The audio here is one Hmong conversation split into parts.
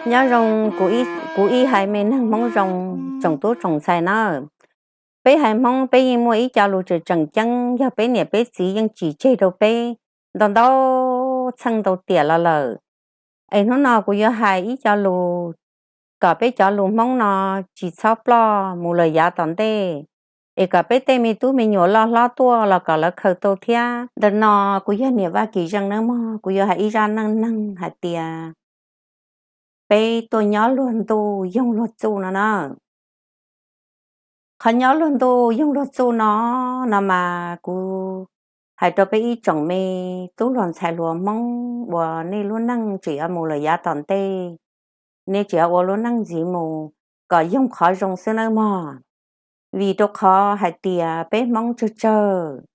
Nyob zoo, kuv ib haiv me neeg Hmoob zoo, tsoom tub tsoom ntxhais nawb. Peb haiv Hmoob peb yeej muaj ib co lus tseem tseem ceeb, yog peb niam peb txiv yeej tsim tseg rau peb ntau ntau txheej ntau tiam los lawm. Es hnub no kuv yuav hais ib co lus kom peb cov lus Hmoob no tsis txhob ploj mus lawm yav tom ntej, es kom peb tej me tub me nyuam loj hlob tuaj los kom lawv khaws tau thiab. Ntawm no kuv yog niam Vaj Kim Zeej nawb mog, kuv yuav hais ib zaj neej neeg hais tias peb tuaj nyob luag ntuj yoog luag txuj no na. Qhov nyob luag ntuj yoog luag txuj no, no mas kuv hais rau peb ib tsoom me tub hluas ntxhais hluas Hmoob uas nej lub neej tseem yuav mus lawm yav tom ntej, nej tseem yuav ua lub neej ntxiv mus kom yoog qhov zoo xwb nawb mog. Vim rau qhov hais tias peb Hmoob tsawg tsawg,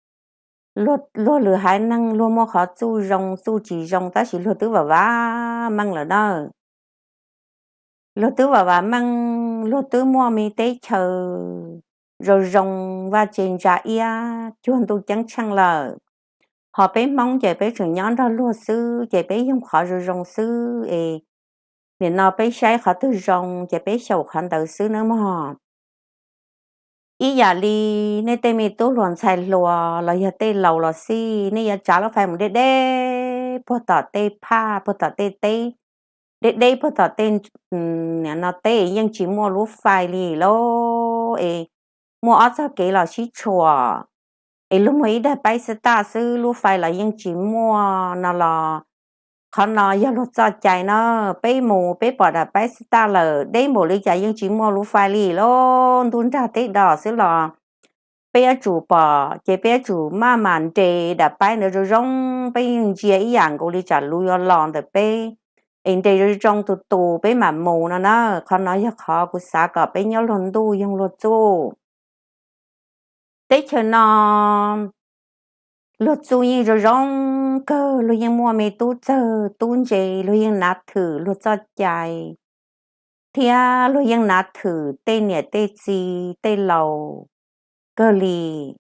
luag lwm haiv neeg luag muaj qhov txuj zoo txuj tsis zoo tab sis luag twb vam vam meej lawm na. Luag twb vam vam meej, luag twb muaj me teb chaws zoo zoo, vaj tse ntsa iab, cuag ntuj ceeb tsheej lawm. Ho peb Hmoob ces peb tseem nyob nrog luag xwb ces peb yoog qhov zoo zoo xwb es nim no peb saib qhov twg zoo ces peb xyaum qhov ntawd xwb nawb mog. Ib yam li nej tej me tub hluas ntxhais hluas los yog tej laus los xij, nej yuav tsav lub fais mus deb deb puag tom tej phaj, puag tom tej teb, deb deb puag tom tej, no teb yeej tsis muaj lub fais li lauj, es muaj ob txoj kev los sib tshuam, es luag muaj ib daim paib xab taj xwb, lub fais los yeej tsis muaj no los qhov no yog luag txoj cai na. Peb mus peb pom daim paib xab taj lawm, deb npaum li cas yeej tsis muaj lub fais li lauj, ntuj nrag teb do xwb los peb yuav tsum pom ces peb yuav tsum maj mam nres daim paib ntawd zoo zoo, peb yeej ntsia ib yam nkaus li tsam luv yuav los ntawm peb, es nres zoo zoo tus tus peb mam mus no na. Qhov no yog qhov kuv xav kom peb nyob luag ntuj yoog luag txuj. Teb chaws no luag txuj yeej zoo zoo kawg, luag yeej muaj me tub txawg tub ntse, luag yeej nav thwm luag txoj cai, thiab luag yeej nav thwm tej niam tej txiv tej laus kawg li.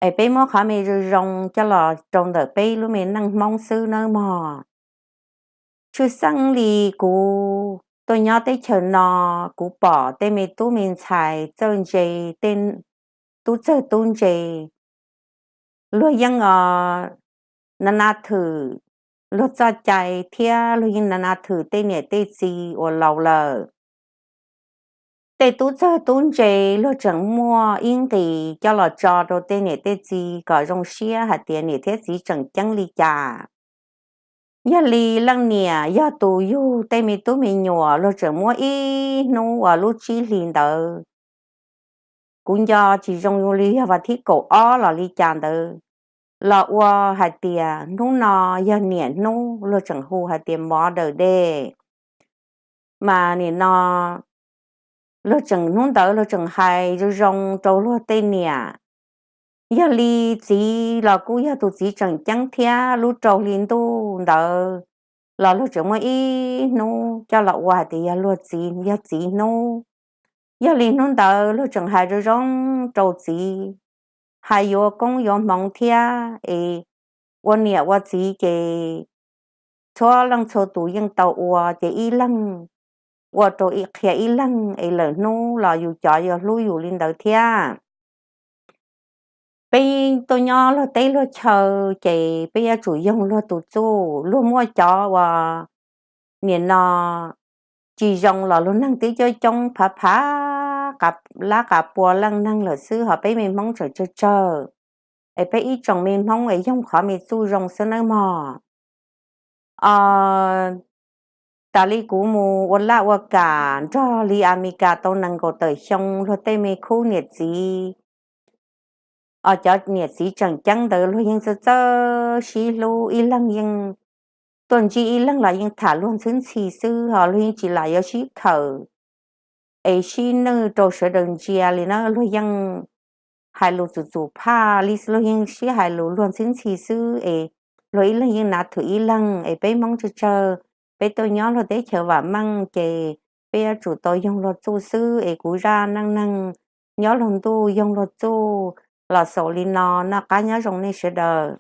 Es peb muab qhov me zoo zoo coj los rau ntawm peb lub me neej Hmoob xwb nawb mog. Tshwj xeeb li kuv tuaj nyob teb chaws no, kuv pom tej me tub me ntxhais txawj ntse, tej tub txawg tub ntse, luag yeej nav nav thwm luag txoj cai thiab luag yeej nav nav thwm tej niam tej txiv uas laus lawm. Tej tub txawg tub ntse luag tseem muaj ib nqis coj los tso rau tej niam tej txiv kom zoo siab hais tias niam thiab txiv tseem ceeb li cas. Yog li leej niam yog tus yug tej me tub me nyuam, luag tseem muab ib hnub uas lub tsib hlis ntawd, kuv nco tsis zoo li yog vas thib kaum ob los li cas ntawd, los ua hais tias hnub no yog niam hnub, luag tseem hu hais tias Mother's Day. Mas nim no luag tseem hnub ntawd luag tseem hais zoo zoo rau luag tej niam. Yog li txiv los kuj yog tus txiv tseem ceeb thiab, lub rau hli ntuj ntawd los luag tseem muaj ib hnub coj los ua hais tias yog luag txiv, yog txiv hnub. Yog li hnub ntawd luag tseem hais zoo zoo rau txiv, hais yuav koob yuav hmoov thiab es ua niam ua txiv ces txhua leej txhua tus yeej tau ua, ces ib leeg ua rau qhia ib leeg es lwm hnub los yus cov yuav hlub yus li ntawd thiab. Peb tuaj nyob luag teb luag chaw ces peb yuav tsum yoog luag tus txuj. Luag muaj cov uas nim no tsis zoo los luag neeg twb coob coob phav phav lab qas pua leej neeg lawm xwb, ho peb me Hmoob tseem tsawg tsawg. Es peb ib tsoom me Hmoob es yoog qhov me txuj zoo xwb nawb mog. Tas li kuv mus ua laj ua kam nrog li Amelikas tau nees nkaum tawm xyoo, luag tej me khub niam txiv, cov niam txiv tseem ceeb ntawd luag yeej txawj txawj sib hlub, ib leeg yeej tuaj ntsib ib leeg los yeej tham luag ntxhwb ntxhi xwb, ho luag yeej tsis lam yuav sib khawm es sib nwj rau sawv daws ntsia li na. Luag yeej hais lus txum txum phaj li, luag yeej sib hais lus luag ntxhwb ntxhi xwb es luag ib leeg yeej nav thwm ib leeg. Es peb Hmoob tsawg tsawg peb tuaj nyob luag teb chaws vam meej ces peb yuav tsum tau yoog luag txuj xwb. Es kuv zaj neej neeg nyob luag ntuj yoog luag txuj los xaus li no, noj qab nyob zoo nej sawv daws.